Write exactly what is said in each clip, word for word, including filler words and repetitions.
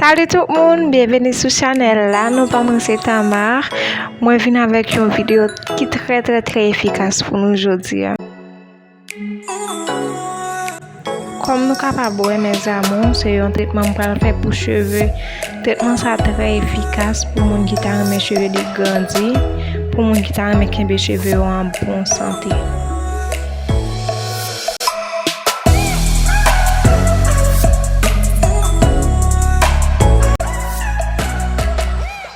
Salut tout moun, byenveni sou chanèl la. Non pa mwen se Tamar. Mwen vin avèk yon videyo ki trè, trè, trè efikas pou nou jodi a. Kòm nou kapab wè, mes amours, se yon tretman m pral fè pou cheve. Tretman sa trè efikas pou moun ki ta renmen cheve li grandi, pou moun ki ta renmen kenbe cheve yo an bon sante.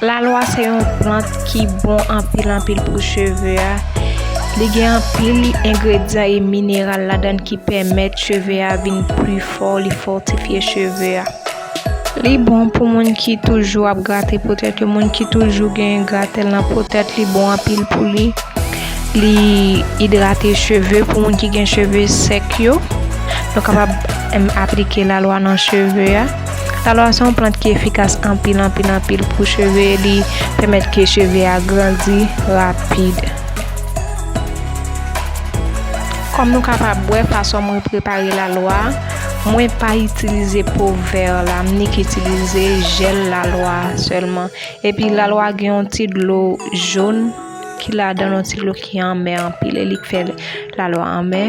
Lalwa se yon plant ki bon anpil, anpil pou cheve a. Li gen anpil engredyan e mineral ladan l ki pèmèt cheve a vin pli fò, li fòtifye cheve a. Li bon pou moun ki toujou ap grate po tèt yo, moun ki toujou gen gratèl nan po tèt, li bon anpil pou li. Li idrate cheve pou moun ki gen cheve sèk yo. Nou kapab, em, aplike lalwa nan cheve a. Lalwa se yon plant ki efikas anpil, anpil, anpil pou cheve. Li pèmèt ke cheve a grandi rapid. Kòm nou kapab wè, fason mwen prepare lalwa, mwen pa itilize po vè la, m nik itilize jèl lalwa sèlman. Epi lalwa gen yon ti dlo jòn ki ladan l, yon ti dlo ki anmè anpil, e li k fè lalwa anmè,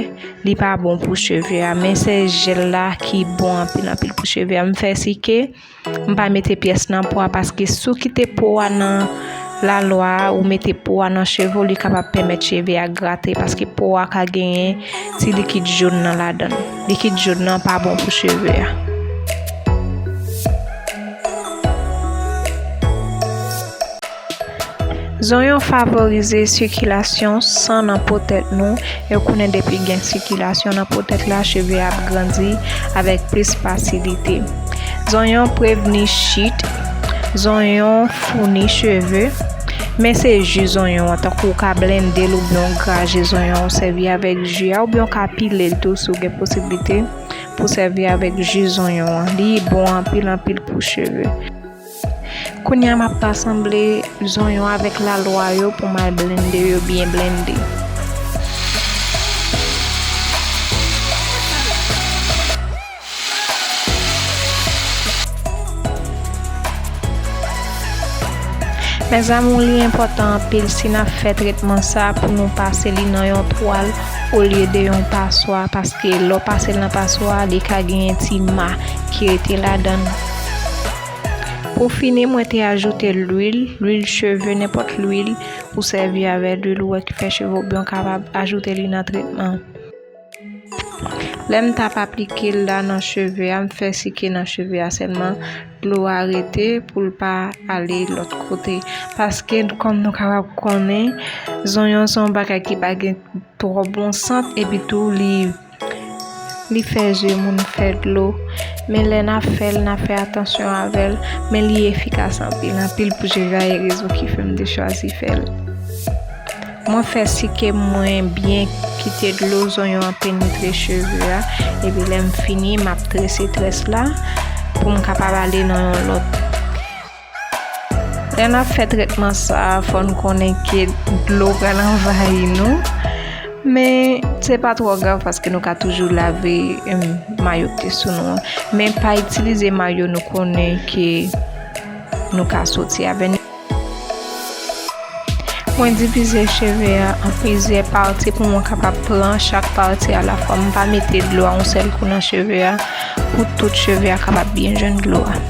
li pa bon pou cheve a, men se jèl la ki bon anpil, anpil pou cheve a. M fè sike, m pa mete pyès nan po a, paske si w kite po a nan lalwa a, ou mete po a nan cheve w, li kapab pèmèt cheve a grate, paske po a ka genyen ti likid jòn nan ladan l. Likid jòn nan pa bon pou cheve a. Zonyon favorize sikilasyon san nan po tèt nou, e w konnen depi gen sikilasyon nan po tèt la, cheve ap grandi avèk plis fasilite. Zonyon prevni chit, zonyon founi cheve, men se ji zonyon an, tankou w ka blende l oubyen w graje zonyon an, w sèvi avèk ji a, oubyen w ka pile l tou si w gen posiblite pou w sèvi avèk ji zonyon an. Li bon anpil, anpil pou cheve. Kounye a, m ap rasanble zonyon avèk lalwa yo pou m al blende yo byen blende. Mes amours, li enpòtan anpil si n ap fè tretman sa pou nou pase li nan yon twal olye de yon paswa, paske lè w pase l nan paswa, li ka genyen ti ma ki rete ladan l. Pou fini, mwen te ajoute lwil, lwil cheve, nenpòt lwil ou sèvi avè lwil ou wè ki fè cheve w byen, w kapab ajoute li nan tretman. Lè m t ap aplike l la nan cheve a, m fè sike nan cheve a sèlman, dlo a rete pou l pa ale lòt kote. Paske, kòm nou kapab konnen, zonyon se yon bagay ki pa gen twò bon sant, epi tou li Li fè je moun fè dlo. Men lè n ap fè l, n ap fè atansyon avè l. Men li efikas anpil, anpil pou cheve a, e rezon ki fè m te chwazi fè l. Mwen fè sike mwen byen kite dlo zonyon an penetre cheve a. Epi lè m fini, m ap trese très la pou m kapab ale nan yon lòt. Lè n ap fè tretman sa a, fò n konnen ke dlo pral anvayi nou. Men, se pa twò grav paske nou ka toujou lave, em, mayo ki te sou nou an. Men, pa itilize mayo nou konnen ke nou ka soti avè l. Mwen divize cheve a an plizyè pati pou mwen kapab pran chak pati alafwa. M pa mete dlo a yon sèl kou nan cheve a pou tout cheve a kapab byen jwenn dlo a.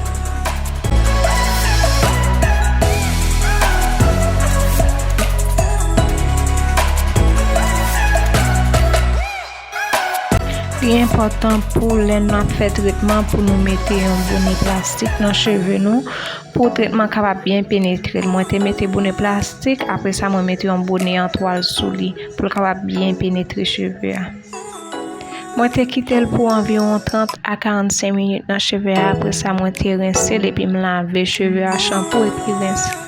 Li enpòtan pou lè n ap fè tretman pou nou mete yon bone plastik nan cheve nou pou tretman kapab byen penetre l. Mwen te mete bone plastik, apre sa mwen mete yon bone an twal sou li pou l kapab byen penetre cheve a. Mwen te kite l pou anviwon trant a karannsenk minit nan cheve a, apre sa mwen te rense l epi m lave cheve a, chanpou epi rense.